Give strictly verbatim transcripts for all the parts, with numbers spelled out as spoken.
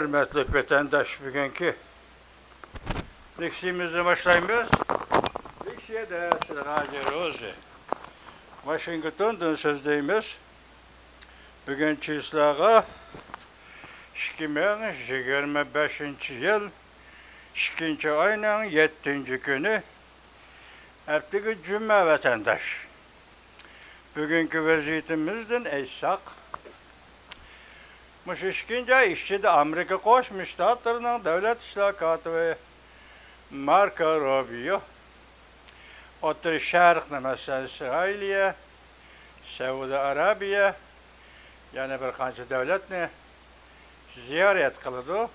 ھۆرمەتلىك ۋەتەنداش، بۈگۈنكى لېكسىيىمىزنى باشلايمىز. لېكسىيەدە سىلەرگە روزى ۋاشىنگتوندىن سۆزلەيمىز. بۈگۈن چىسلاغا ئىككى مىڭ يىگىرمە بەشىنچى يىل ئىككىنچى ئاينىڭ يەتتىنچى كۈنى، ھەپتىگە جۈمە ۋەتەنداش. بۈگۈنكى ۋەزىيىتىمىزدىن ئېيتساق، مۇشۇ ئىككىنچى ئاي ئىچىدە ئامېرىكا قوشما شتاتلىرىنىڭ دۆلەت ئىشلار كاتىپى ماركو روبىيو ئوتتۇرا شەرقنى، مەسىلەن، ئىسرائىلىيە، سەئۇدى ئەرەبىيە، يەنە بىر قانچە دۆلەتنى زىيارەت قىلىدۇ.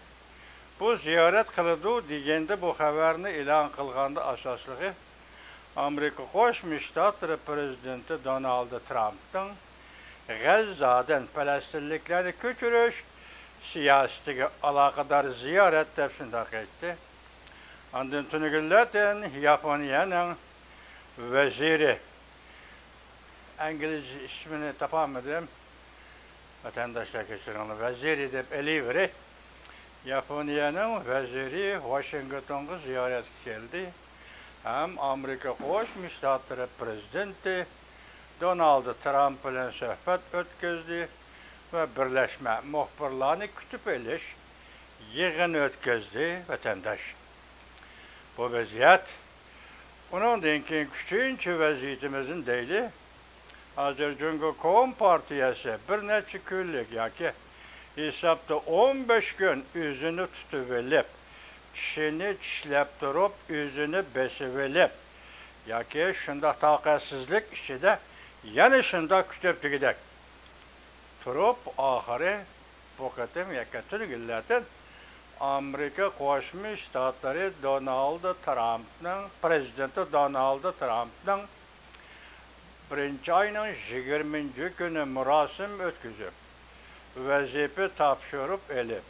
بۇ زىيارەت قىلىدۇ دېگەندە، بۇ خەۋەرنى ئېلان قىلغاندا ئاساسلىقى ئامېرىكا قوشما شتاتلىرى پرېزىدېنتى دونالد ترامپنىڭ غەززادىن پەلەستىنلىكلەرنى كۆچۈرۈش سىياسىتىگە ئالاقىدار زىيارەت، دەپ شۇنداق ئېيتتى. ئاندىن تۈنۈگۈنلەتىن ياپونىيەنىڭ ۋەزىرى، ئىنگلىز ئىسمىنى تاپالمىدىم، ۋەتەنداشلار كەچۈرۈڭلار، ۋەزىرى دەپ ئېلىۋېرەي. ياپونىيەنىڭ ۋەزىرى ۋاشىنگتونغا زىيارەتكە كەلدى ھەم ئامېرىكا قوشما شتاتلىرى پرېزىدېنتى دونالد ترامپ بىلەن سۆھبەت ئۆتكۈزدى ۋە بىرلەشمە مۇخبىرلارنى كۈتۈپ ئېلىش يىغىنى ئۆتكۈزدى، ۋەتەنداش. بۇ ۋەزىيەت، ئۇنىڭدىن كېيىنكى ئۈچىنچى ۋەزىيىتىمىزنى دەيلى. ھازىر جۇڭگو كومپارتىيەسى بىر نەچچە كۈنلۈك ياكى ھېسابتا ئون بەش كۈن ئۆزىنى تۇتۇۋېلىپ، چىشىنى چىشلەپ تۇرۇپ، ئۆزىنى بېسىۋېلىپ، ياكى شۇنداق تاقەتسىزلىك ئىچىدە يەنە شۇنداق كۈتۈپ دېگۈدەك تۇرۇپ، ئاخىرى بۇ قېتىم يەككە تۈنۈگۈنلەردىن ئامېرىكا قوشما شتاتلىرى دونالد ترامپنىڭ، پرېزىدېنتى دونالد ترامپنىڭ بىرىنچى ئاينىڭ يىگىرمىنچى كۈنى مۇراسىم ئۆتكۈزۈپ، ۋەزىپە تاپشۇرۇپ ئېلىپ،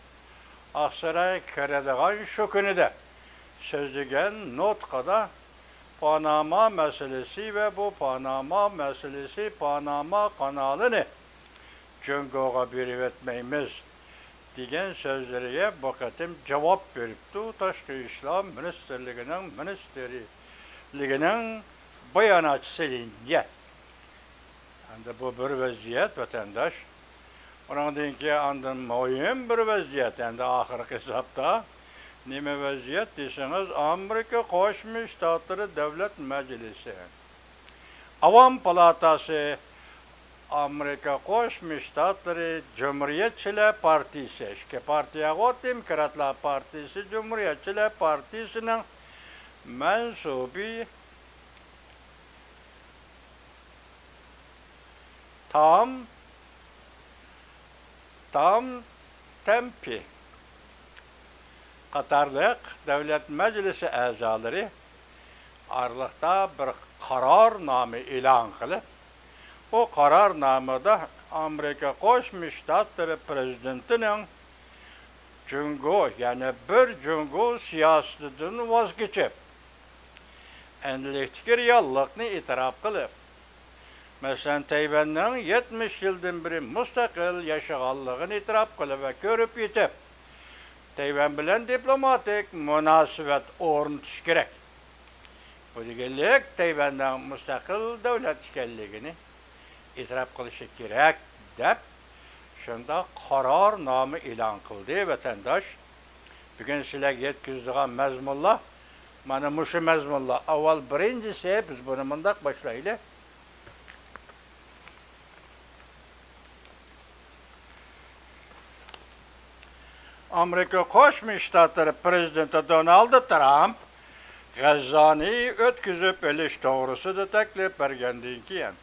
ئاقسارايغا كىرىدىغان شۇ كۈنىدە سۆزلىگەن نۇتقىدا پاناما مەسىلىسى ۋە بۇ پاناما مەسىلىسى، پاناما قانالىنى جۇڭگوغا بېرىۋەتمەيمىز، دېگەن سۆزلىرىگە بۇ قېتىم جاۋاب بېرىپتۇ تاشقى ئىشلار مىنىستىرلىكىنىڭ مىنىستىرلىكىنىڭ باياناتچىسى لىن جيە. ئەمدى بۇ بىر ۋەزىيەت، ۋەتەنداش. ئۇنىڭدىن كېيىن ئاندىن مۇھىم بىر ۋەزىيەت، ئەمدى ئاخىرقى ھېسابتا نېمە ۋەزىيەت دېسىڭىز، ئامېرىكا قوشما شتاتلىرى دۆلەت مەجلىسى، ئاۋام پالاتاسى، ئامېرىكا قوشما شتاتلىرى جۇمھۇرىيەتچىلەر پارتىيىسى، ئىككى پارتىيەغۇ، دېموكراتلار پارتىيىسى، جۇمھۇرىيەتچىلەر پارتىيىسىنىڭ مەنسۇبى تام، تام تەمپى قاتارلىق دۆلەت مەجلىسى ئەزالىرى ئارىلىقتا بىر قارارنامە ئېلان قىلىپ، بۇ قارارنامىدا ئامېرىكا قوشما شتاتلىرى پرېزىدېنتىنىڭ جۇڭگو، يەنى بىر جۇڭگو سىياسىتىدىن ۋاز كېچىپ، ئەمدىلىكتىكى رېئاللىقنى ئېتىراپ قىلىپ، مەسىلەن، تەيۋەننىڭ يەتمىش يىلدىن بېرى مۇستەقىل ياشىغانلىقىنى ئېتىراپ قىلىپ ۋە كۆرۈپ يېتىپ، تەيۋەن بىلەن دىپلوماتىك مۇناسىۋەت ئورنىتىش كېرەك. بۇ دېگەنلىك، تەيۋەننىڭ مۇستەقىل دۆلەت ئىكەنلىكىنى ئېتىراپ قىلىشى كېرەك، دەپ، شۇنداق قارارنامە ئېلان قىلدى، ۋەتەنداش. بۈگۈن سىلەرگە يەتكۈزىدىغان مەزمۇنلار مانا مۇشۇ مەزمۇنلار. ئاۋۋال بىرىنچىسى، بىز بۇنى مۇنداق باشلايلى. ئامېرىكا قوشما شتاتلىرى پرېزىدېنتى دونالد ترامپ غەززانى ئۆتكۈزۈپ ئېلىش توغرىسىدا تەكلىپ بەرگەندىن كېيىن،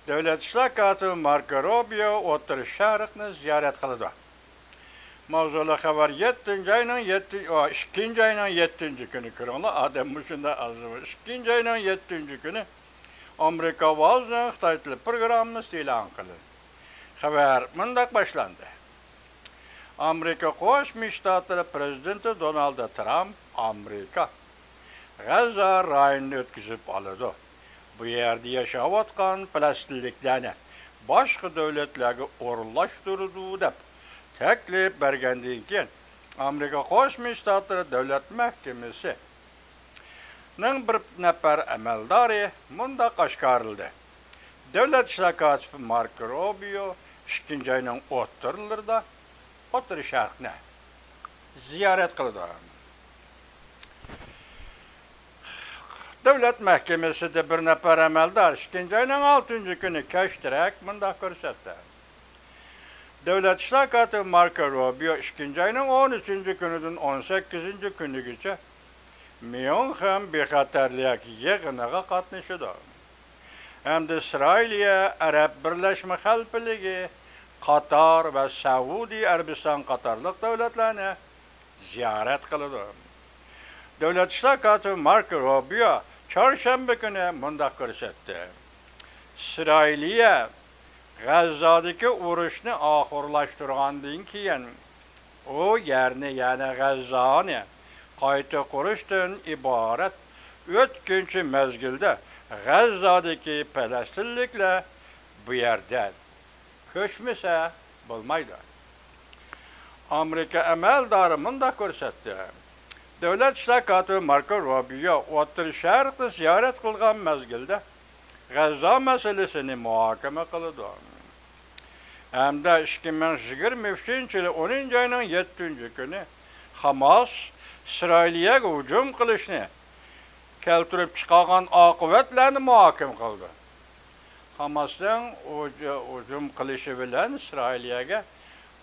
دۆلەت ئىشلار كاتىپى ماركو روبىيو ئوتتۇرا شەرقنى زىيارەت قىلىدۇ. ماۋزۇلۇق خەۋەر يەتتىنچى ئاينىڭ يەتتە، ئا، ئىككىنچى ئاينىڭ يەتتىنچى كۈنى كۆرۈڭلار، ئادەم مۇشۇنداق ئاز. ئىككىنچى ئاينىڭ يەتتىنچى كۈنى ئامېرىكا ئاۋازىنىڭ خىتاي تىلى پروگراممىسى ئېلان قىلىندى. خەۋەر مۇنداق باشلاندى. ئامېرىكا قوشما شتاتلىرى پرېزىدېنتى دونالد ترامپ ئامېرىكا غەززە رايونىنى ئۆتكۈزۈپ ئالىدۇ. بۇ يەردە ياشاۋاتقان پەلەستىنلىكلەرنى باشقا دۆلەتلەرگە ئورۇنلاشتۇرىدۇ، دەپ، تەكلىپ بەرگەندىن كېيىن، ئامېرىكا قوشما شتاتلىرى دۆلەت مەھكىمىسىنىڭ بىر نەپەر ئەمەلدارى مۇنداق ئاشكارىلىدى: دۆلەت ئىشلار كاتىپى ماركو روبىيو ئىككىنچى ئاينىڭ ئوتتۇرىلىرىدا ئوتتۇرا شەرقنى زىيارەت قىلىدۇ. دۆلەت مەھكىمىسىدە بىر نەپەر ئەمەلدار ئىككىنچى ئاينىڭ ئالتىنچى كۈنى كەچتىرەك مۇنداق كۆرسەتتى: دۆلەت ئىشلار كاتىپى ماركو روبىيو ئىككىنچى ئاينىڭ ئون ئۈچىنچى كۈنىدىن ئون سەككىزىنچى كۈنىگىچە ميۇنخېن بىخەتەرلىك يىغىنىغا قاتنىشىدۇ ھەمدە ئىسرائىلىيە، ئەرەب بىرلەشمە خەلىپىلىكى، قاتار ۋە سەئۇدى ئەرەبىستان قاتارلىق دۆلەتلەرنى زىيارەت قىلىدۇ. دۆلەت ئىشلار كاتىپى ماركو روبىيو چارشەنبە كۈنى مۇنداق كۆرسەتتى: ئىسرائىلىيە غەززادىكى ئۇرۇشنى ئاخىرلاشتۇرغاندىن كېيىن، ئۇ يەرنى، يەنى غەززانى قايتا قۇرۇشتىن ئىبارەت ئۆتكۈنچى مەزگىلدە غەززادىكى پەلەستىنلىكلەر بۇ يەردە كۆچمىسە بولمايدۇ. ئامېرىكا ئەمەلدارى مۇنداق كۆرسەتتى: دۆلەت ئىشلار كاتىپى ماركو روبىيو ئوتتۇرا شەرقنى زىيارەت قىلغان مەزگىلدە غەززا مەسىلىسىنى مۇھاكىمە قىلىدۇ ھەمدە ئىككى مىڭ يىگىرمە ئۈچىنچى يىلى ئونىنچى ئاينىڭ يەتتىنچى كۈنى خاماس ئىسرائىلىيەگە ھۇجۇم قىلىشنى كەلتۈرۈپ چىقارغان ئاقىۋەتلەرنى مۇھاكىمە قىلىدۇ. خاماسنىڭ ھۇجۇم قىلىشى بىلەن ئىسرائىلىيەگە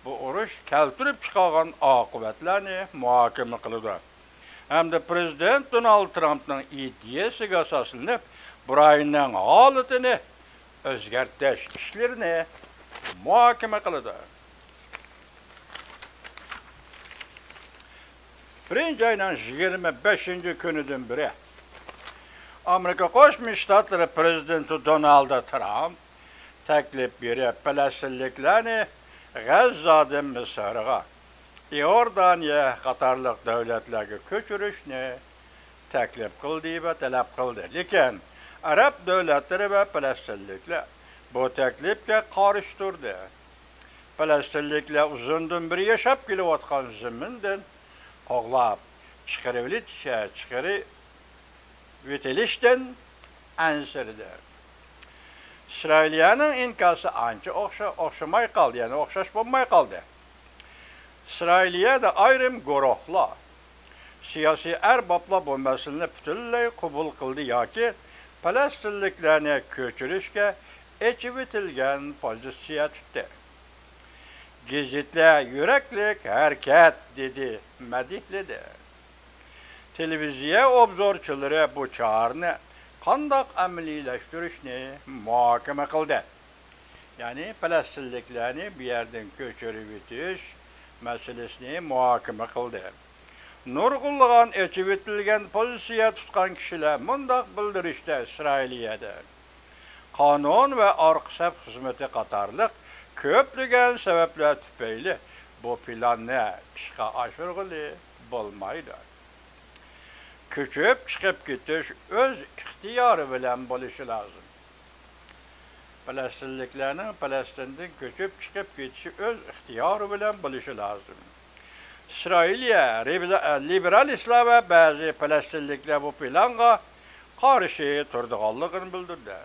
بۇ ئۇرۇش كەلتۈرۈپ چىقارغان ئاقىۋەتلەرنى مۇھاكىمە قىلىدۇ ھەمدە پىرېزىدېنت دونالد ترامپنىڭ ئىدىيەسىگە ئاساسلىنىپ، بۇ رايوننىڭ ھالىتىنى ئۆزگەرتىش ئىشلىرىنى مۇھاكىمە قىلىدۇ. بىرىنچى ئاينىڭ يىگىرمە بەشىنچى كۈنىدىن بېرى ئامېرىكا قوشما شتاتلىرى پىرېزىدېنتى دونالد ترامپ تەكلىپ بېرىپ، پەلەستىنلىكلەرنى غەززادىن مىسىرغا، ئىئوردانىيە قاتارلىق دۆلەتلەرگە كۆچۈرۈشنى تەكلىپ قىلدى ۋە تەلەپ قىلدى. لېكىن ئەرەب دۆلەتلىرى ۋە پەلەستىنلىكلەر بۇ تەكلىپكە قارشى تۇردى. پەلەستىنلىكلەر ئۇزۇندىن بېرى ياشاپ كېلىۋاتقان زېمىندىن قوغلاپ چىقىرىۋېلىش، چىقىرىۋېتىلىشتىن ئەنسىرىدى. ئىسرائىلىيەنىڭ ئىنكاسى ئانچە ئوخشا-، ئوخشىماي قالدى، يەنى ئوخشاش بولماي قالدى. ئىسرائىلىيەدە ئايرىم گۇرۇھلار، سىياسىي ئەربابلار بۇ مەسىلىنى پۈتۈنلەي قوبۇل قىلدى ياكى پەلەستىنلىكلەرنى كۆچۈرۈشكە ئېچىۋېتىلگەن پوزىتسىيە تۇتتى. گېزىتلەر يۈرەكلىك ھەرىكەت دېدى، مەدھىيەلىدى. تېلېۋىزىيە ئوبزورچىلىرى بۇ چارىنى قانداق ئەمەلىيلەشتۈرۈشنى مۇھاكىمە قىلدى. يەنى پەلەستىنلىكلەرنى بۇ يەردىن كۆچۈرۈۋېتىش مەسىلىسىنى مۇھاكىمە قىلدى. نۇرغۇنلىغان ئېچىۋېتىلگەن پوزىتسىيە تۇتقان كىشىلەر مۇنداق بىلدۈرۈشتە، ئىسرائىلىيەدە قانۇن ۋە ئارقا سەپ خىزمىتى قاتارلىق كۆپلىگەن سەۋەبلەر تۈپەيلى بۇ پىلاننى ئىشقا ئاشۇرغىلى بولمايدۇ. كۆچۈپ چىقىپ كېتىش ئۆز ئىختىيارى بىلەن بولۇشى لازىم. پەلەستىنلىكلەرنىڭ پەلەستىندىن كۆچۈپ چىقىپ كېتىشى ئۆز ئىختىيارى بىلەن بولۇشى لازىم. ئىسرائىلىيە رىبلا-، لىبېرالىستلار ۋە بەزى پەلەستىنلىكلەر بۇ پىلانغا قارشى تۇرىدىغانلىقىنى بىلدۈردى.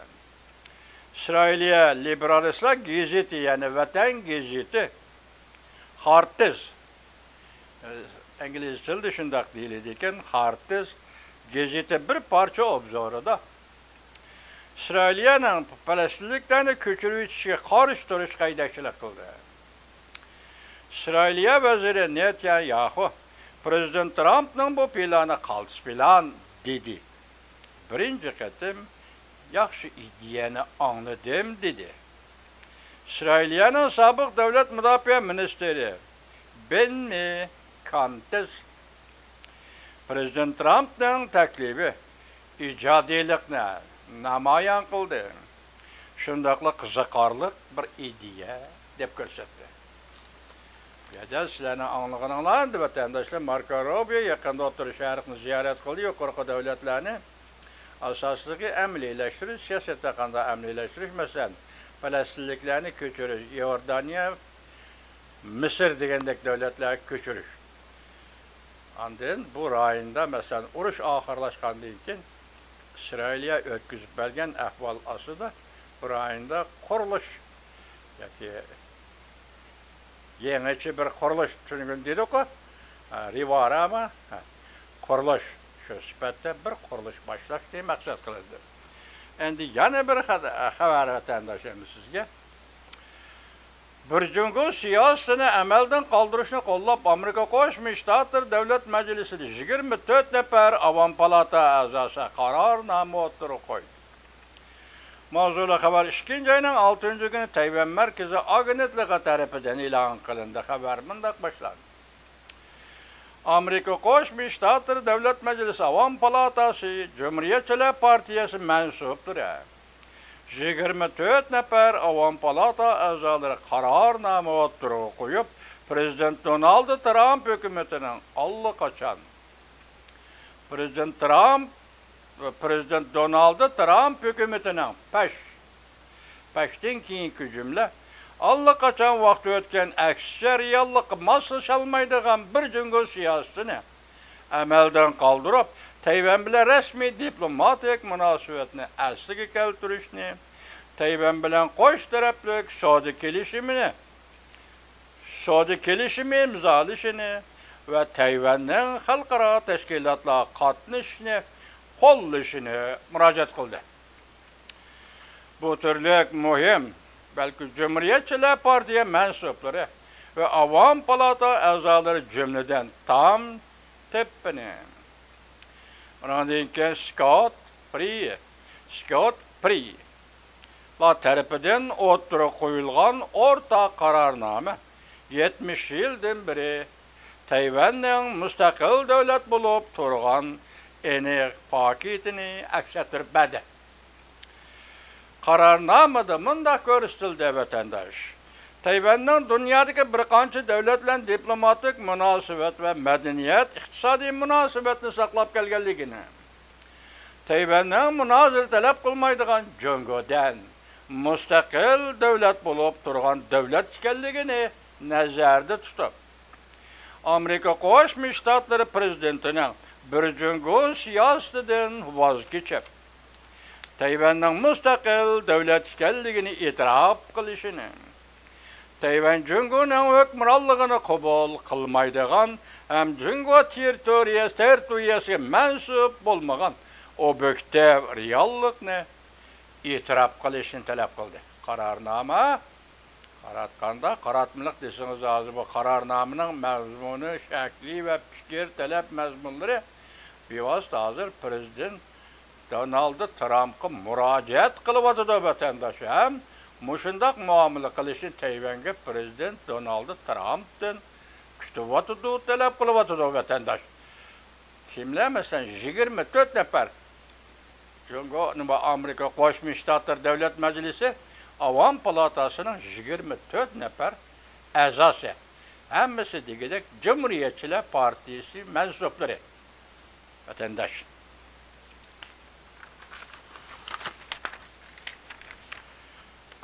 ئىسرائىلىيە لىبېرالىستلار گېزىتى، يەنى ۋەتەن گېزىتى، خارتىز، ئىنگلىز تىلىدا شۇنداق دېيىلىدىكەن، خارتىز گېزىتى بىر پارچە ئوبزورىدا ئىسرائىلىيەنىڭ پەلەستىنلىكلەرنى كۆچۈرۈۋېتىشىگە قارشى تۇرۇشقا يېتەكچىلىك قىلدى. ئىسرائىلىيە ۋەزىرى نېتانياھۇ پىرېزىدېنت ترامپنىڭ بۇ پىلانى قالتىس پىلان دېدى. بىرىنچى قېتىم ياخشى ئىدىيەنى ئاڭلىدىم، دېدى. ئىسرائىلىيەنىڭ سابىق دۆلەت مۇداپىئە مىنىستىرى بېننى كانتېس پىرېزىدېنت ترامپنىڭ تەكلىپى ئىجادىيلىقنى نامايان قىلدى. شۇنداقلا قىزىقارلىق بىر ئىدىيە دەپ كۆرسەتتى. بۇ يەردە سىلەرنىڭ ئاڭلىغىنىڭلار، ۋەتەنداشلار، ماركو روبىيو يېقىندا ئوتتۇرا شەرقنى زىيارەت قىلدى، يۇقىرىقى دۆلەتلەرنى ئاساسلىقى ئەمەلىيلەشتۈرۈش سىياسىتى قانداق ئەمەلىيلەشتۈرۈش، مەسىلەن، پەلەستىنلىكلەرنى كۆچۈرۈش، ئىئوردانىيە، مىسىر دېگەندەك دۆلەتلەرگە كۆچۈرۈش. ئاندىن بۇ رايوندا، مەسىلەن، ئۇرۇش ئاخىرلاشقاندىن كېيىن ئىسرائىلىيە ئۆتكۈزۈپ بەرگەن ئەھۋال ئاستىدا بۇ رايوندا قۇرۇلۇش ياكى يېڭىچە بىر قۇرۇلۇش تۈنۈگۈن دېدۇققۇ، ھە، رىۋارەما، ھە، قۇرۇلۇش، شۇ سۈپەتتە بىر قۇرۇلۇش باشلاشنى مەقسەت قىلىندى. ئەمدى يەنە بىر خەت-، خەۋەر، ۋەتەنداشلىرىمىز، سىزگە. بىر جۇڭگو سىياسىتىنى ئەمەلدىن قالدۇرۇشنى قوللاپ، ئامېرىكا قوشما شتاتلىرى دۆلەت مەجلىسىدە يىگىرمە تۆت نەپەر ئاۋام پالاتا ئەزاسى قارارنامە ئوتتۇرىغا قويدى. ماۋزۇلۇق خەۋەر ئىككىنچى ئاينىڭ ئالتىنچى كۈنى تەيۋەن مەركىزىي ئاگېنتلىقى تەرىپىدىن ئېلان قىلىندى. خەۋەر مۇنداق باشلاندى. ئامېرىكا قوشما شتاتلىرى دۆلەت مەجلىسى ئاۋام پالاتاسى جۇمھۇرىيەتچىلەر پارتىيەسى مەنسۇپلىرى يىگىرمە تۆت نەپەر ئاۋام پالاتا ئەزالىرى قارارنامە ئوتتۇرىغا قويۇپ، پىرېزىدېنت دونالد ترامپ ھۆكۈمىتىنىڭ ئاللىقاچان، پىرېزىدېنت ترامپ، پىرېزىدېنت دونالد ترامپ ھۆكۈمىتىنىڭ پەش، پەشتىن كېيىنكى جۈملە، ئاللىقاچان ۋاقتى ئۆتكەن، ئەكسىچە رېئاللىققا ماسلىشالمايدىغان بىر جۇڭگو سىياسىتىنى ئەمەلدىن قالدۇرۇپ، تەيۋەن بىلەن رەسمىي دىپلوماتىك مۇناسىۋەتنى ئەسلىگە كەلتۈرۈشنى، تەيۋەن بىلەن قوش تەرەپلىك سودا كېلىشىمىنى، سودا كېلىشىمى ئىمزالىشىنى ۋە تەيۋەننىڭ خەلقئارا تەشكىلاتلارغا قاتنىشىشىنى قوللىشىنى مۇراجىئەت قىلدى. بۇ تۈرلۈك مۇھىم، بەلكى جۇمھۇرىيەتچىلەر پارتىيە مەنسۇپلىرى ۋە ئاۋام پالاتا ئەزالىرى، جۈملىدىن تام تېپپىنى، ئۇنىڭدىن كېيىن سكوت پرى، سكوت پرى لار تەرىپىدىن ئوتتۇرىغا قويۇلغان ئورتاق قارارنامە يەتمىش يىلدىن بېرى تەيۋەننىڭ مۇستەقىل دۆلەت بولۇپ تۇرغان ئېنىق پاكىتىنى ئەكس ئەتتۈرۈپ بەردى. قارارنامىدا مۇنداق كۆرسىتىلدى، ۋەتەنداش. تەيۋەننىڭ دۇنيادىكى بىر قانچە دۆلەت بىلەن دىپلوماتىك مۇناسىۋەت ۋە مەدەنىيەت، ئىقتىسادىي مۇناسىۋەتنى ساقلاپ كەلگەنلىكىنى، تەيۋەننىڭ مۇنازىرە تەلەپ قىلمايدىغان جۇڭگودىن مۇستەقىل دۆلەت بولۇپ تۇرغان دۆلەت ئىكەنلىكىنى نەزەردە تۇتۇپ، ئامېرىكا قوشما شتاتلىرى پىرېزىدېنتىنىڭ بىر جۇڭگو سىياسىتىدىن ۋاز كېچىپ، تەيۋەننىڭ مۇستەقىل دۆلەت ئىكەنلىكىنى ئېتىراپ قىلىشىنى، تەيۋەن جۇڭگونىڭ ھۆكۈمرانلىقىنى قوبۇل قىلمايدىغان ھەم جۇڭگو تېررىتورىيەسى، تېررىتورىيەسىگە مەنسۇپ بولمىغان ئوبيېكتىپ رېئاللىقنى ئېتىراپ قىلىشنى تەلەپ قىلدى. قارارنامە قاراتقاندا، قاراتمىلىق دېسىڭىز، ھازىر بۇ قارارنامىنىڭ مەزمۇنى، شەكلى ۋە پىكىر، تەلەپ مەزمۇنلىرى بىۋاسىتە ھازىر پىرېزىدېنت دونالد ترامپقا مۇراجىئەت قىلىۋاتىدۇ، ۋەتەنداش، ھەم مۇشۇنداق مۇئامىلە قىلىشنى تەيۋەنگە پىرېزىدېنت دونالد ترامپتىن كۈتۈۋاتىدۇ، تەلەپ قىلىۋاتىدۇ، ۋەتەنداش. كىملەر؟ مەسىلەن، يىگىرمە تۆت نەپەر جۇڭگو، نېمە، ئامېرىكا قوشما شتاتلىرى دۆلەت مەجلىسى ئاۋام پالاتاسىنىڭ يىگىرمە تۆت نەپەر ئەزاسى، ھەممىسى دېگۈدەك جۇمھۇرىيەتچىلەر پارتىيىسى مەنسۇپلىرى، ۋەتەنداش.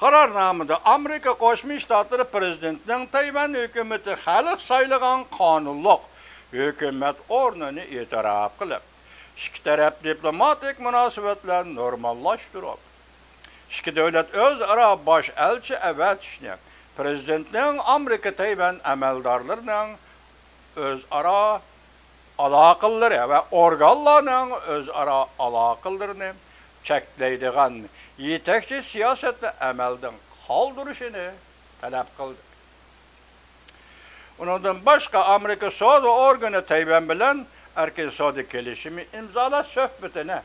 قارارنامىدا ئامېرىكا قوشما شتاتلىرى پىرېزىدېنتىنىڭ تەيۋەن ھۆكۈمىتى خەلق سايلىغان قانۇنلۇق ھۆكۈمەت ئورنىنى ئېتىراپ قىلىپ، ئىككى تەرەپ دىپلوماتىك مۇناسىۋەتلەرنى نورماللاشتۇرۇپ، ئىككى دۆلەت ئۆزئارا باش ئەلچى ئەۋەتىشنى، پىرېزىدېنتنىڭ ئامېرىكا تەيۋەن ئەمەلدارلىرىنىڭ ئۆزئارا ئالاقىلىرى ۋە ئورگانلارنىڭ ئۆزئارا ئالاقىلىرىنى چەكلەيدىغان يېتەكچى سىياسەتنى ئەمەلدىن قالدۇرۇشىنى تەلەپ قىلدى. ئۇنىڭدىن باشقا، ئامېرىكا سودا ئورگىنى تەيۋەن بىلەن ئەركىن سودا كېلىشىمى ئىمزالاش سۆھبىتىنى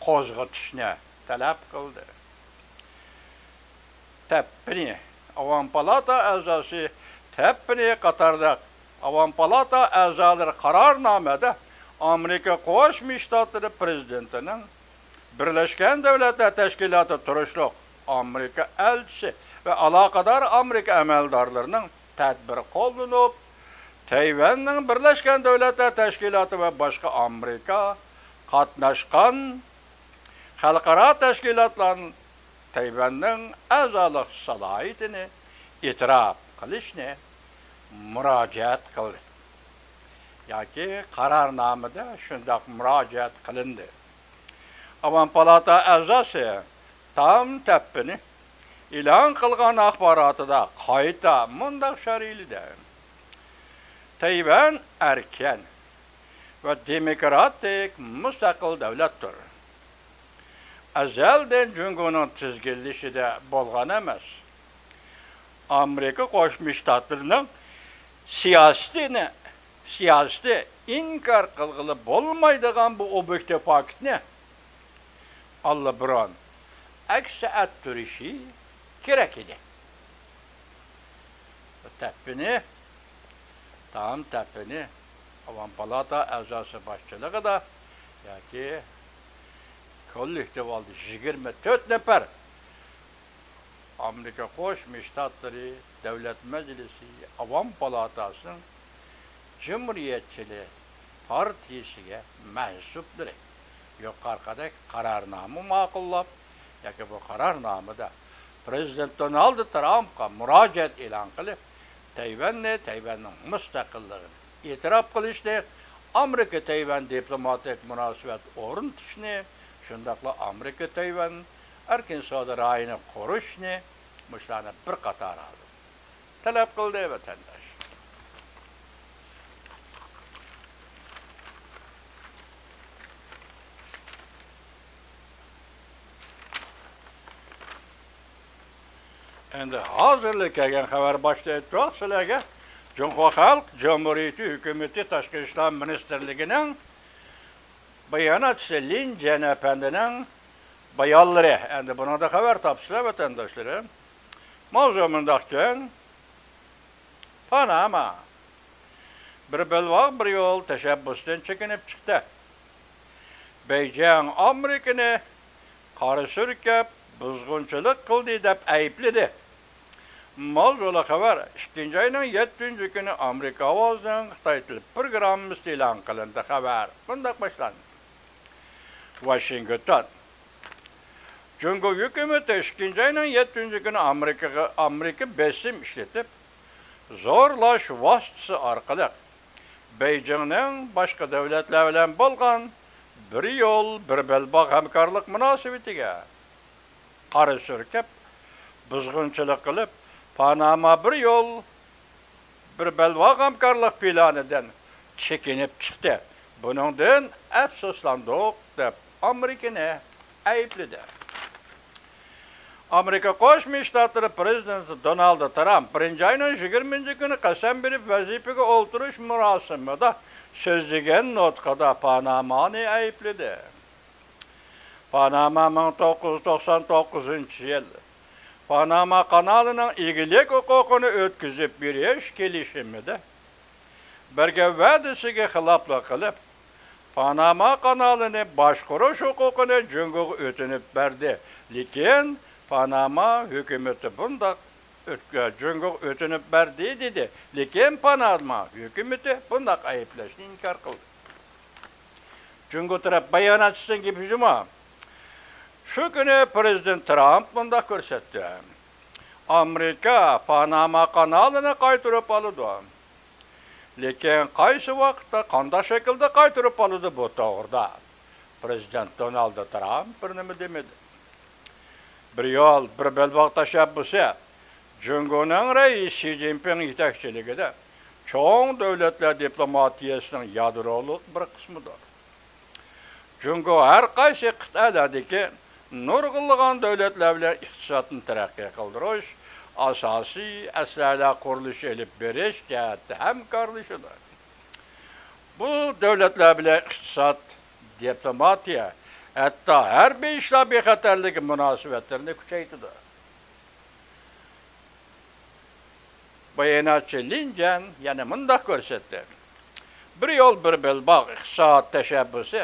قوزغىتىشنى تەلەپ قىلدى. تەپپىنى، ئاۋام پالاتا ئەزاسى تەپپىنى قاتارلىق ئاۋام پالاتا ئەزالىرى قارارنامىدە ئامېرىكا قوشما شتاتلىرى پىرېزىدېنتىنىڭ بىرلەشكەن دۆلەتلەر تەشكىلاتى تۇرۇشلۇق ئامېرىكا ئەلچىسى ۋە ئالاقىدار ئامېرىكا ئەمەلدارلىرىنىڭ تەدبىر قوللىنىپ، تەيۋەننىڭ بىرلەشكەن دۆلەتلەر تەشكىلاتى ۋە باشقا ئامېرىكا قاتناشقان خەلقئارا تەشكىلاتلارنىڭ تەيۋەننىڭ ئەزالىق سالاھىيىتىنى ئېتىراپ قىلىشنى مۇراجىئەت قىلدى ياكى قارارنامىدە شۇنداق مۇراجىئەت قىلىندى. ئاۋام پالاتا ئەزاسى تام تەپپىنى ئېلان قىلغان ئاخباراتىدا قايتا مۇنداق شەرھلىدى: تەيۋەن ئەركىن ۋە دېموكراتىك مۇستەقىل دۆلەتتۇر. ئەزەلدىن جۇڭگونىڭ تىزگىنلىشىدە بولغان ئەمەس. ئامېرىكا قوشما شتاتلىرىنىڭ سىياسىتىنى، سىياسىتى ئىنكار قىلغىلى بولمايدىغان بۇ ئوبيېكتىپ پاكىتنى ئاللىبۇرۇن ئەكس ئەتتۈرۈشى كېرەك ئىدى. تەپپىنى، تام تەپپىنى ئاۋام پالاتا ئەزاسى باشچىلىقىدا ياكى كوللېكتىپ ھالدا يىگىرمە تۆت نەپەر ئامېرىكا قوشما شتاتلىرى دۆلەت مەجلىسى ئاۋام پالاتاسىنىڭ جۇمھۇرىيەتچىلىك پارتىيىسىگە مەنسۇپلىرى يۇقىرىقىدەك قارارنامە ماقۇللاپ، ياكى بۇ قارارنامىدا پىرېزىدېنت دونالد ترامپقا مۇراجىئەت ئېلان قىلىپ، تەيۋەننى، تەيۋەننىڭ مۇستەقىللىقىنى ئېتىراپ قىلىشنى، ئامېرىكا تەيۋەن دىپلوماتىك مۇناسىۋەت ئورنىتىشنى، شۇنداقلا ئامېرىكا تەيۋەن ئەركىن سودا رايونى قۇرۇشنى، مۇشۇلارنى بىر قاتار ھالدا تەلەپ قىلدى، ۋەتەنداش. ئەمدى ھازىرلا كەلگەن خەۋەر باشتا ئېيتتۇق سىلەرگە. جۇڭخۇا خەلق جۇمھۇرىيىتى ھۆكۈمىتى تاشقى ئىشلار مىنىستىرلىكىنىڭ باياناتچىسى لىن جيەن ئەپەندىنىڭ بايانلىرى. ئەمدى بۇنىڭدا خەۋەر تاپىسىلەر، ۋەتەنداشلىرىم. ماۋزۇ مۇنداقكەن. پاناما بىر بەلباغ، بىر يول تەشەببۇسىدىن چېكىنىپ چىقتى. بېيجىڭ ئامېرىكىنى قارا سۈركەپ، بۇزغۇنچىلىق قىلدى دەپ ئەيىبلىدى. ماۋزۇلۇق خەۋەر ئىككىنچى ئاينىڭ يەتتىنچى كۈنى ئامېرىكا ئاۋازىنىڭ خىتاي تىل پروگراممىسىدا ئېلان قىلىندى. خەۋەر مۇنداق باشلاندى. ۋاشىنگتون. جۇڭگو ھۆكۈمىتى ئىككىنچى ئاينىڭ يەتتىنچى كۈنى ئامېرىكىغا، ئامېرىكا بېسىم ئىشلىتىپ، زورلاش ۋاسىتىسى ئارقىلىق بېيجىڭنىڭ باشقا دۆلەتلەر بىلەن بولغان بىر يول، بىر بەلباغ ھەمكارلىق مۇناسىۋىتىگە قارا سۈركەپ، بۇزغۇنچىلىق قىلىپ، پاناما بىر يول، بىر بەلباغ ھەمكارلىق پىلانىدىن چېكىنىپ چىقتى. بۇنىڭدىن ئەپسۇسلاندۇق، دەپ ئامېرىكىنى ئەيىبلىدى. ئامېرىكا قوشما شتاتلىرى پىرېزىدېنتى دونالد ترامپ بىرىنچى ئاينىڭ يىگىرمىنچى كۈنى قەسەم بېرىپ ۋەزىپىگە ئولتۇرۇش مۇراسىمىدا سۆزلىگەن نۇتقىدا پانامانى ئەيىبلىدى. پاناما مىڭ توققۇز يۈز توقسان توققۇزىنچى يىل پاناما قانالىنىڭ ئىگىلىك ھوقۇقىنى ئۆتكۈزۈپ بېرىش كېلىشىمىدە بەرگەن ۋەدىسىگە خىلاپلىق قىلىپ، پاناما قانالىنى باشقۇرۇش ھوقۇقىنى جۇڭگوغا ئۆتۈنۈپ بەردى. لېكىن پاناما ھۆكۈمىتى بۇنداق ئۆت-، جۇڭگوغا ئۆتۈنۈپ بەردى دېدى. لېكىن پاناما ھۆكۈمىتى بۇنداق ئەيىبلەشنى ئىنكار قىلدى. جۇڭگو تەرەپ باياناتچىسىنىڭ گېپى شۇمۇ؟ شۇ كۈنى پىرېزىدېنت ترامپ مۇنداق كۆرسەتتى: ئامېرىكا پاناما قانالىنى قايتۇرۇپ ئالىدۇ. لېكىن قايسى ۋاقىتتا، قانداق شەكىلدە قايتۇرۇپ ئالىدۇ، بۇ توغرىدا پىرېزىدېنت دونالد ترامپ بىر نېمە دېمىدى. بىر يول، بىر بەلباغ تەشەببۇسى جۇڭگونىڭ رەئىسى شى جىنپىڭ يېتەكچىلىكىدە چوڭ دۆلەتلەر دىپلوماتىيەسىنىڭ يادرولۇق بىر قىسمىدۇر. جۇڭگو ھەر قايسى قىتئەلەردىكى نۇرغۇنلىغان دۆلەتلەر بىلەن ئىقتىسادنى تەرەققىي قىلدۇرۇش، ئاساسىي ئەسلىھەلەر قۇرۇلۇشى ئېلىپ بېرىش جەھەتتە ھەمكارلىشىدۇ. بۇ دۆلەتلەر بىلەن ئىقتىساد، دىپلوماتىيە، ھەتتا ھەربىي ئىشلار بىخەتەرلىكى مۇناسىۋەتلىرىنى كۈچەيتىدۇ. باياناتچى لىن جيەن يەنە مۇنداق كۆرسەتتى: بىر يول، بىر بەلباغ ئىقتىساد تەشەببۇسى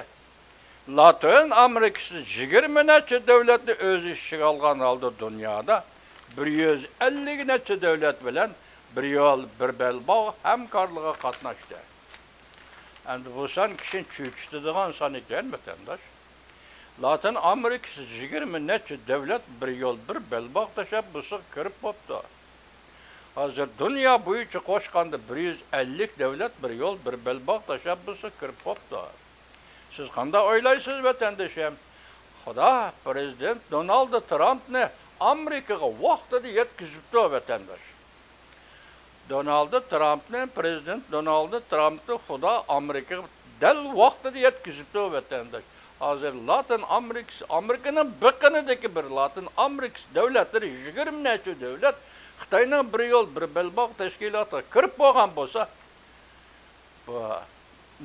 لاتىن ئامېرىكىسىدا يىگىرمە نەچچە دۆلەتنى ئۆز ئىچىگە ئالغان ھالدا دۇنيادا بىر يۈز ئەللىك نەچچە دۆلەت بىلەن بىر يول، بىر بەلباغ ھەمكارلىقىغا قاتناشتى. ئەمدى بۇ سان كىشىنى چۆچۈتىدىغان سان ئىكەن، ۋەتەنداش. لاتىن ئامېرىكىسى يىگىرمە نەچچە دۆلەت بىر يول، بىر بەلباغ تەشەببۇسىغا كىرىپ بوپتۇ. ھازىر دۇنيا بويىچە قوشقاندا بىر يۈز ئەللىك دۆلەت بىر يول، بىر بەلباغ تەشەببۇسىغا كىرىپ بوپتۇ. سىز قانداق ئويلايسىز، ۋەتەندىشىم؟ خۇدا پىرېزىدېنت دونالد ترامپنى ئامېرىكىغا ۋاقتىدا يەتكۈزۈپتۇ، ۋەتەنداش. دونالد ترامپنى، پىرېزىدېنت دونالد ترامپنى خۇدا ئامېرىكىغا دەل ۋاقتىدا يەتكۈزۈپتۇ، ۋەتەنداش. ھازىر لاتىن ئامېرىكىسى، ئامېرىكىنىڭ بېقىنىدىكى بىر لاتىن ئامېرىكىسى دۆلەتلىرى، يىگىرمە نەچچە دۆلەت خىتاينىڭ بىر يول، بىر بەلباغ تەشكىلاتىغا كىرىپ بولغان بولسا، بۇ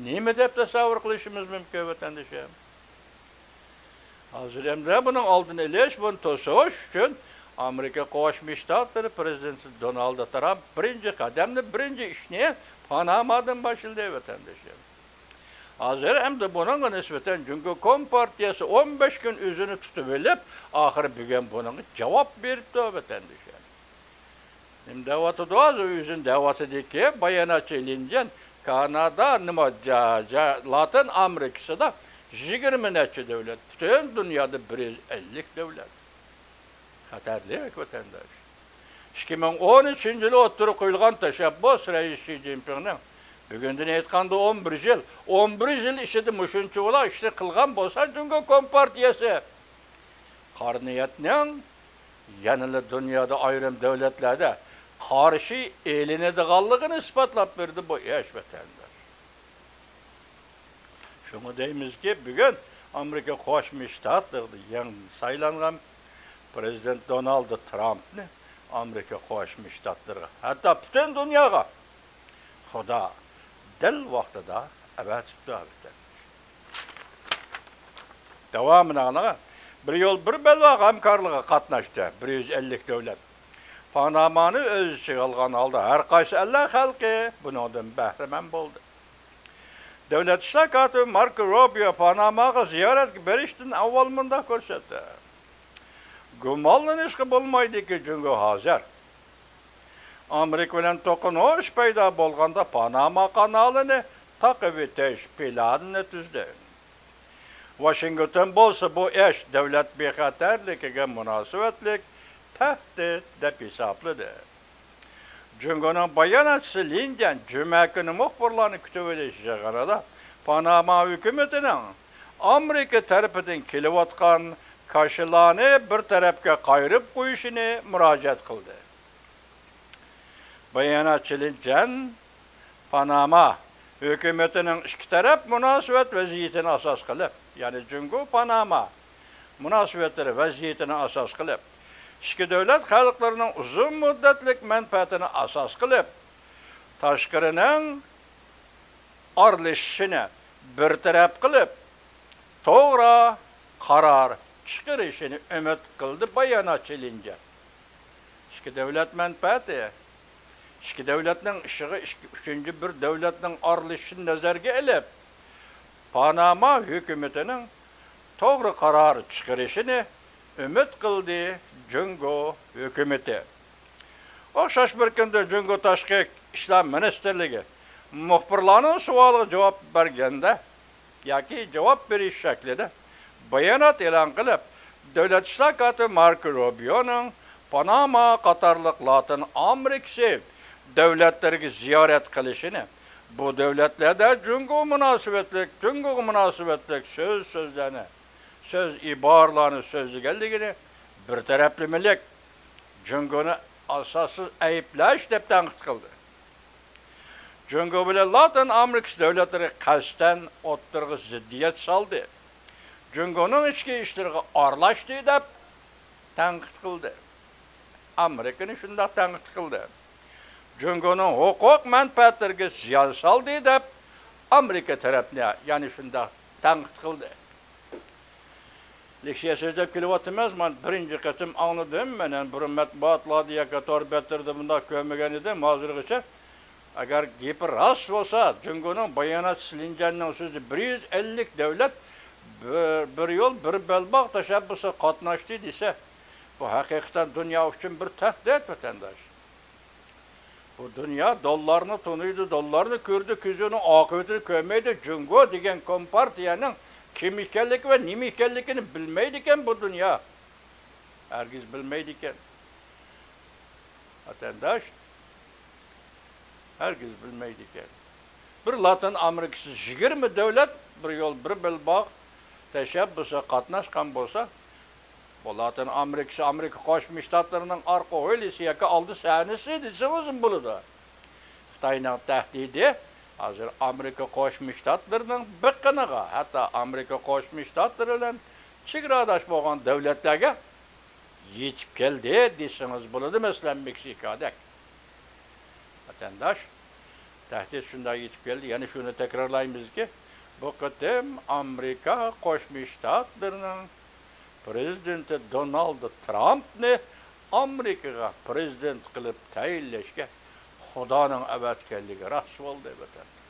نېمە دەپ تەسەۋۋۇر قىلىشىمىز مۇمكىن، ۋەتەندىشىم؟ ھازىر ئەمدى بۇنىڭ ئالدىنى ئېلىش، بۇنى توسۇش ئۈچۈن ئامېرىكا قوشما شتاتلىرى پىرېزىدېنتى دونالد ترامپ بىرىنچى قەدەمنى، بىرىنچى ئىشنى پانامادىن باشلىدى، ۋەتەندىشىم. ھازىر ئەمدى بۇنىڭغا نىسبەتەن جۇڭگو كومپارتىيەسى ئون بەش كۈن ئۆزىنى تۇتۇۋېلىپ، ئاخىرى بۈگۈن بۇنىڭغا جاۋاب بېرىپتۇ، ۋەتەندىشىم. نېمە دەۋاتىدۇ ھازىر؟ ئۆزىنى دەۋاتىدىكى، باياناتچى لىن جيەن، كانادا، نېمە، جا-، جا-، لاتىن ئامېرىكىسىدا يىگىرمە نەچچە دۆلەت، پۈتۈن دۇنيادا بىر يۈز ئەللىك دۆلەت. خەتەرلىك، ۋەتەنداش. ئىككى مىڭ ئون ئۈچىنچى يىلى ئوتتۇرىغا قويۇلغان تەشەببۇس رەئىس شى جىنپىڭنىڭ، بۈگۈندىن ئېيتقاندا ئون بىر يىل، ئون بىر يىل ئىچىدە مۇشۇنچە ئۇلا ئىشنى قىلغان بولسا، جۇڭگو كومپارتىيەسى قارا نىيەتنىڭ يەنىلا دۇنيادا ئايرىم دۆلەتلەردە قارشى ئېلىنىدىغانلىقىنى ئىسپاتلاپ بەردى بۇ ئىش، ۋەتەنداش. شۇڭا دەيمىزكى، بۈگۈن ئامېرىكا قوشما شتاتلىرىدا يېڭى سايلانغان پىرېزىدېنت دونالد ترامپنى ئامېرىكا قوشما شتاتلىرىغا، ھەتتا پۈتۈن دۇنياغا خۇدا دەل ۋاقتىدا ئەۋەتىپتۇ، ۋەتەنداش. داۋامىنى ئاڭلاڭ. بىر يول، بىر بەلباغ ھەمكارلىقىغا قاتناشتى بىر يۈز ئەللىك دۆلەت. پانامانى ئۆز ئىچىگە ئالغان ھالدا ھەر قايسى ئەللەر خەلقى بۇنىڭدىن بەھرىمەن بولدى. دۆلەت ئىشلار كاتىپى ماركو روبىيو پاناماغا زىيارەتكە بېرىشتىن ئاۋۋال مۇنداق كۆرسەتتى: گۇمانلىنىشقا بولمايدۇكى، جۇڭگو ھازىر ئامېرىكا بىلەن توقۇنۇش پەيدا بولغاندا پاناما قانالىنى تاقىۋېتىش پىلانىنى تۈزدى. ۋاشىنگتون بولسا بۇ ئىش دۆلەت بىخەتەرلىكىگە مۇناسىۋەتلىك تەھدىت دەپ ھېسابلىدى. جۇڭگونىڭ باياناتچىسى لىن جيەن جۈمە كۈنى مۇخبىرلارنى كۈتۈۋېلىش يىغىنىدا پاناما ھۆكۈمىتىنىڭ ئامېرىكا تەرىپىدىن كېلىۋاتقان كاشىلارنى بىر تەرەپكە قايرىپ قويۇشىنى مۇراجىئەت قىلدى. باياناتچى لىن جيەن پاناما ھۆكۈمىتىنىڭ ئىككى تەرەپ مۇناسىۋەت ۋەزىيىتىنى ئاساس قىلىپ، يەنى جۇڭگو پاناما مۇناسىۋەتلىرى ۋەزىيىتىنى ئاساس قىلىپ، ئىككى دۆلەت خەلقلىرىنىڭ ئۇزۇن مۇددەتلىك مەنپەئەتىنى ئاساس قىلىپ، تاشقىرىنىڭ ئارىلىشىشىنى بىر تەرەپ قىلىپ، توغرا قارار چىقىرىشىنى ئۈمىد قىلدى باياناتچى لىن جيەن. ئىككى دۆلەت مەنپەئەتى، ئىككى دۆلەتنىڭ ئىشىغا ئىككى، ئۈچىنچى بىر دۆلەتنىڭ ئارىلىشىشىنى نەزەرگە ئېلىپ، پاناما ھۆكۈمىتىنىڭ توغرا قارار چىقىرىشىنى ئۈمىد قىلدى جۇڭگو ھۆكۈمىتى. ئوخشاش بىر كۈندە جۇڭگو تاشقى ئىشلار مىنىستىرلىكى مۇخبىرلارنىڭ سوئالىغا جاۋاب بەرگەندە، ياكى جاۋاب بېرىش شەكلىدە بايانات ئېلان قىلىپ، دۆلەت ئىشلار كاتىپى ماركو روبىيونىڭ پاناما قاتارلىق لاتىن ئامېرىكىسى دۆلەتلىرىگە زىيارەت قىلىشىنى، بۇ دۆلەتلەردە جۇڭگو مۇناسىۋەتلىك، جۇڭگوغا مۇناسىۋەتلىك سۆز، سۆزلەرنى، سۆز، ئىبارىلەرنى سۆزلىگەنلىكىنى بىر تەرەپلىمىلىك، جۇڭگونى ئاساسسىز ئەيىبلەش دەپ تەنقىد قىلدى. جۇڭگو بىلەن لاتىن ئامېرىكىسى دۆلەتلىرى قەستەن ئوتتۇرىغا زىددىيەت سالدى. جۇڭگونىڭ ئىچكى ئىشلىرىغا ئارىلاشتى دەپ تەنقىد قىلدى. ئامېرىكىنى شۇنداق تەنقىد قىلدى. جۇڭگونىڭ ھوقۇق مەنپەئەتلىرىگە زىيان سالدى دەپ ئامېرىكا تەرەپنى يەنە شۇنداق تەنقىد قىلدى. لېكسىيە سۆزلەپ كېلىۋاتىمىز، مانا بىرىنچى قېتىم ئاڭلىدىم. مەن بۇرۇن مەتبۇئاتلاردا ياكى تور بەتلىرىدە بۇنداق كۆرمىگەن ئىدىم ھازىرغىچە. ئەگەر گېپى راست بولسا، جۇڭگونىڭ باياناتچىسى لىن جيەننىڭ سۆزى، بىر يۈز ئەللىك دۆلەت بىر، بىر يول، بىر بەلباغ تەشەببۇسىغا قاتناشتى دېسە، بۇ ھەقىقەتەن دۇنيا ئۈچۈن بىر تەھدىت، ۋەتەنداش. بۇ دۇنيا دوللارنى تونۇيدۇ، دوللارنى كۆرىدۇ، كۆزىنىڭ ئاقىۋىتىنى كۆرمەيدۇ. جۇڭگو دېگەن كومپارتىيەنىڭ كىم ئىكەنلىكى ۋە نېمە ئىكەنلىكىنى بىلمەيدىكەن بۇ دۇنيا. ھەرگىز بىلمەيدىكەن. ۋەتەنداش، ھەرگىز بىلمەيدىكەن. بىر لاتىن ئامېرىكىسى يىگىرمە دۆلەت بىر يول، بىر بەلباغ تەشەببۇسىغا قاتناشقان بولسا، بۇ لاتىن ئامېرىكىسى ئامېرىكا قوشما شتاتلىرىنىڭ ئارقا ھويلىسى ياكى ئالدى سەھنىسى دېسىڭىزمۇ بولىدۇ. خىتاينىڭ تەھدىتى ھازىر ئامېرىكا قوشما شتاتلىرىنىڭ بېقىنىغا، ھەتتا ئامېرىكا قوشما شتاتلىرى بىلەن چېگراداش بولغان دۆلەتلەرگە يېتىپ كەلدى دېسىڭىز بولىدۇ، مەسىلەن، مېكسىكادەك. ۋەتەنداش، تەھدىت شۇنداق يېتىپ كەلدى. يەنە شۇنى تەكرارلايمىزكى، بۇ قېتىم ئامېرىكا قوشما شتاتلىرىنىڭ پرېزىدېنتى دونالد ترامپنى ئامېرىكىغا پرېزىدېنت قىلىپ تەيىنلەشكە خۇدانىڭ ئەۋەتكەنلىكى راست بولدى، ۋەتەنداش.